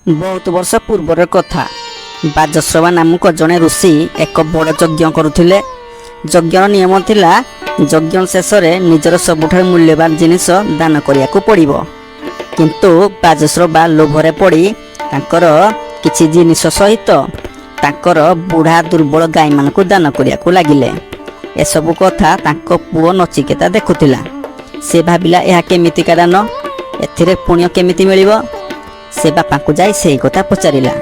ବହୁତ ବର୍ଷ ପୂର୍ବର କଥା। ବାଜଶ୍ରବା ନାମକ ଜଣେ ଋଷି ଏକ ବଡ଼ ଯଜ୍ଞ କରୁଥିଲେ। ଯଜ୍ଞର ନିୟମ ଥିଲା, ଯଜ୍ଞ ଶେଷରେ ନିଜର ସବୁଠାରୁ ମୂଲ୍ୟବାନ ଜିନିଷ ଦାନ କରିବାକୁ ପଡ଼ିବ। କିନ୍ତୁ ବାଜଶ୍ରବା ଲୋଭରେ ପଡ଼ି ତାଙ୍କର କିଛି ଜିନିଷ ସହିତ ତାଙ୍କର ବୁଢ଼ା ଦୁର୍ବଳ ଗାଈମାନଙ୍କୁ ଦାନ କରିବାକୁ ଲାଗିଲେ। ଏସବୁ କଥା ତାଙ୍କ ପୁଅ ନଚିକେତା ଦେଖୁଥିଲା। ସେ ଭାବିଲା, ଏହା କେମିତିକା ଦାନ? ଏଥିରେ ପୁଣ୍ୟ କେମିତି ମିଳିବ? ସେ ବାପାଙ୍କୁ ଯାଇ ସେଇ କଥା ପଚାରିଲା।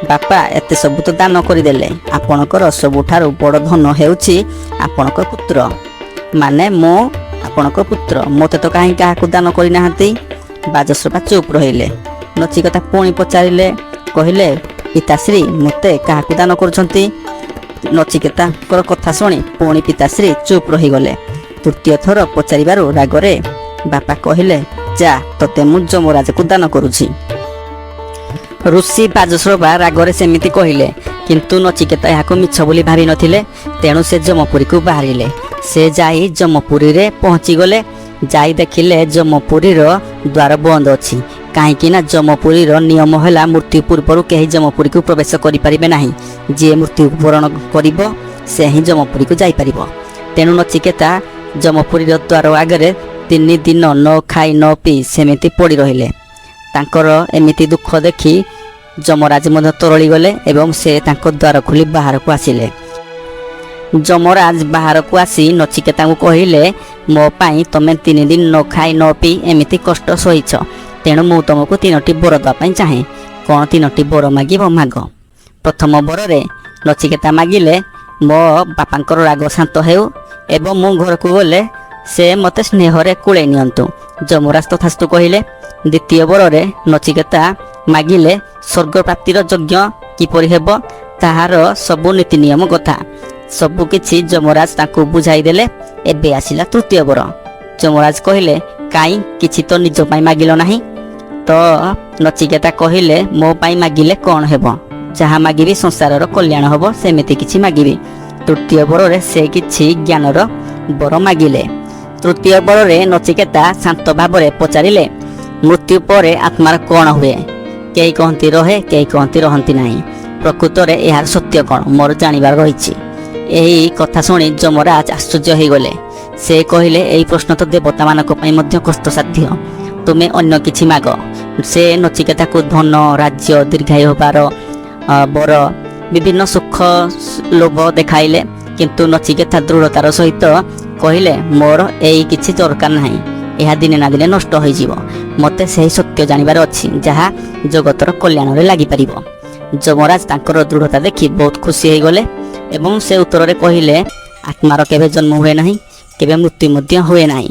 ବାପା, ଏତେ ସବୁ ତ ଦାନ କରିଦେଲେ। ଆପଣଙ୍କର ସବୁଠାରୁ ବଡ଼ ଧନ ହେଉଛି ଆପଣଙ୍କ ପୁତ୍ର, ମାନେ ମୁଁ ଆପଣଙ୍କ ପୁତ୍ର। ମୋତେ ତ କାହିଁ କାହାକୁ ଦାନ କରିନାହାନ୍ତି? ବାଜଶ୍ରବା ଚୁପ୍ ରହିଲେ। ନଚିକେତା ପୁଣି ପଚାରିଲେ, କହିଲେ, ପିତାଶ୍ରୀ, ମୋତେ କାହାକୁ ଦାନ କରୁଛନ୍ତି? ନଚିକେତାଙ୍କର କଥା ଶୁଣି ପୁଣି ପିତାଶ୍ରୀ ଚୁପ୍ ରହିଗଲେ। ତୃତୀୟ ଥର ପଚାରିବାରୁ ରାଗରେ ବାପା କହିଲେ, ଯା, ତତେ ମୁଁ ଯମରାଜକୁ ଦାନ କରୁଛି। ଋଷି ବାଜଶ୍ରବା ରାଗରେ ସେମିତି କହିଲେ, କିନ୍ତୁ ନଚିକେତା ଏହାକୁ ମିଛ ବୋଲି ଭାବି ନଥିଲେ। ତେଣୁ ସେ ଯମପୁରୀକୁ ବାହାରିଲେ। ସେ ଯାଇ ଯମପୁରୀରେ ପହଞ୍ଚିଗଲେ। ଯାଇ ଦେଖିଲେ ଯମପୁରୀର ଦ୍ୱାର ବନ୍ଦ ଅଛି, କାହିଁକି ନା ଯମପୁରୀର ନିୟମ ହେଲା ମୃତ୍ୟୁ ପୂର୍ବରୁ କେହି ଯମପୁରୀକୁ ପ୍ରବେଶ କରିପାରିବେ ନାହିଁ। ଯିଏ ମୃତ୍ୟୁବରଣ କରିବ, ସେ ହିଁ ଯମପୁରୀକୁ ଯାଇପାରିବ। ତେଣୁ ନଚିକେତା ଯମପୁରୀର ଦ୍ୱାର ଆଗରେ 3 ଦିନ ନ ଖାଇ ନ ପିଇ ସେମିତି ପଡ଼ି ରହିଲେ। ତାଙ୍କର ଏମିତି ଦୁଃଖ ଦେଖି ଯମରାଜ ମଧ୍ୟ ତରଳି ଗଲେ ଏବଂ ସେ ତାଙ୍କ ଦ୍ୱାର ଖୋଲି ବାହାରକୁ ଆସିଲେ। ଯମରାଜ ବାହାରକୁ ଆସି ନଚିକେତାଙ୍କୁ କହିଲେ, ମୋ ପାଇଁ ତମେ 3 ଦିନ ନ ଖାଇ ନ ପିଇ ଏମିତି କଷ୍ଟ ସହିଛ। ତେଣୁ ମୁଁ ତମକୁ ତିନୋଟି ବର ଦେବା ପାଇଁ ଚାହେଁ। କ'ଣ ତିନୋଟି ବର ମାଗିବ, ମାଗ। ପ୍ରଥମ ବରରେ ନଚିକେତା ମାଗିଲେ, ମୋ ବାପାଙ୍କର ରାଗ ଶାନ୍ତ ହେଉ ଏବଂ ମୁଁ ଘରକୁ ଗଲେ ସେ ମୋତେ ସ୍ନେହରେ କୋଳେଇ ନିଅନ୍ତୁ। ଯମରାଜ ତଥାସ୍ତୁ କହିଲେ। ଦ୍ୱିତୀୟ ବରରେ ନଚିକେତା ମାଗିଲେ ସ୍ୱର୍ଗ ପ୍ରାପ୍ତିର ଯଜ୍ଞ କିପରି ହେବ, ତାହାର ସବୁ ନୀତି ନିୟମ କଥା। ସବୁ କିଛି ଯମରାଜ ତାଙ୍କୁ ବୁଝାଇ ଦେଲେ। ଏବେ ଆସିଲା ତୃତୀୟ ବର। ଯମରାଜ କହିଲେ, କାଇଁ, କିଛି ତ ନିଜ ପାଇଁ ମାଗିଲ ନାହିଁ? ତ ନଚିକେତା କହିଲେ, ମୋ ପାଇଁ ମାଗିଲେ କ'ଣ ହେବ? ଯାହା ମାଗିବି ସଂସାରର କଲ୍ୟାଣ ହେବ, ସେମିତି କିଛି ମାଗିବି। ତୃତୀୟ ବରରେ ସେ କିଛି ଜ୍ଞାନର ବର ମାଗିଲେ। ତୃତୀୟ ବରରେ ନଚିକେତା ଶାନ୍ତ ଭାବରେ ପଚାରିଲେ, ମୃତ୍ୟୁ ପରେ ଆତ୍ମାର କ'ଣ ହୁଏ? କେହି କହନ୍ତି ରହେ, କେହି କହନ୍ତି ରହନ୍ତି ନାହିଁ। ପ୍ରକୃତରେ ଏହାର ସତ୍ୟ କ'ଣ, ମୋର ଜାଣିବାର ରହିଛି। ଏହି କଥା ଶୁଣି ଯମରାଜ ଆଶ୍ଚର୍ଯ୍ୟ ହୋଇଗଲେ। ସେ କହିଲେ, ଏହି ପ୍ରଶ୍ନ ତ ଦେବତାମାନଙ୍କ ପାଇଁ ମଧ୍ୟ କଷ୍ଟସାଧ୍ୟ। ତୁମେ ଅନ୍ୟ କିଛି ମାଗ। ସେ ନଚିକେତାକୁ ଧନ, ରାଜ୍ୟ, ଦୀର୍ଘାୟୁ ହେବାର ବର, ବିଭିନ୍ନ ସୁଖ ଲୋଭ ଦେଖାଇଲେ। କିନ୍ତୁ ନଚିକେତା ଦୃଢ଼ତାର ସହିତ କହିଲେ, ମୋର ଏଇ କିଛି ଦରକାର ନାହିଁ। ଏହା ଦିନେ ନା ଦିନେ ନଷ୍ଟ ହୋଇଯିବ। ମୋତେ ସେହି ସତ୍ୟ ଜାଣିବାର ଅଛି, ଯାହା ଜଗତର କଲ୍ୟାଣରେ ଲାଗିପାରିବ। ଯମରାଜ ତାଙ୍କର ଦୃଢ଼ତା ଦେଖି ବହୁତ ଖୁସି ହୋଇଗଲେ ଏବଂ ସେ ଉତ୍ତରରେ କହିଲେ, ଆତ୍ମାର କେବେ ଜନ୍ମ ହୁଏ ନାହିଁ, କେବେ ମୃତ୍ୟୁ ମଧ୍ୟ ହୁଏ ନାହିଁ।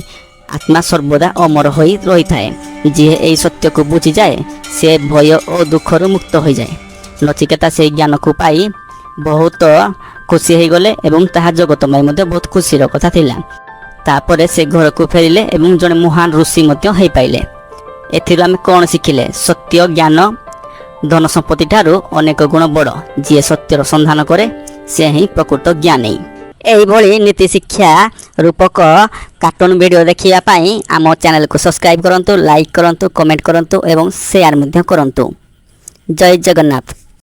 ଆତ୍ମା ସର୍ବଦା ଅମର ହୋଇ ରହିଥାଏ। ଯିଏ ଏହି ସତ୍ୟକୁ ବୁଝିଯାଏ, ସେ ଭୟ ଓ ଦୁଃଖରୁ ମୁକ୍ତ ହୋଇଯାଏ। ନଚିକେତା ସେହି ଜ୍ଞାନକୁ ପାଇ ବହୁତ ଖୁସି ହୋଇଗଲେ ଏବଂ ତାହା ଜଗତ ପାଇଁ ମଧ୍ୟ ବହୁତ ଖୁସିର କଥା ଥିଲା। ତାପରେ ସେ ଘରକୁ ଫେରିଲେ ଏବଂ ଜଣେ ମହାନ ଋଷି ମଧ୍ୟ ହେଇପାରିଲେ। ଏଥିରୁ ଆମେ କ'ଣ ଶିଖିଲେ? ସତ୍ୟ ଜ୍ଞାନ ଧନ ସମ୍ପତ୍ତି ଠାରୁ ଅନେକ ଗୁଣ ବଡ଼। ଯିଏ ସତ୍ୟର ସନ୍ଧାନ କରେ, ସେ ହିଁ ପ୍ରକୃତ ଜ୍ଞାନୀ। ଏହିଭଳି ନୀତି ଶିକ୍ଷା ରୂପକ କାର୍ଟୁନ ଭିଡ଼ିଓ ଦେଖିବା ପାଇଁ ଆମ ଚ୍ୟାନେଲକୁ ସବସ୍କ୍ରାଇବ୍ କରନ୍ତୁ, ଲାଇକ୍ କରନ୍ତୁ, କମେଣ୍ଟ କରନ୍ତୁ ଏବଂ ସେୟାର ମଧ୍ୟ କରନ୍ତୁ। ଜୟ ଜଗନ୍ନାଥ।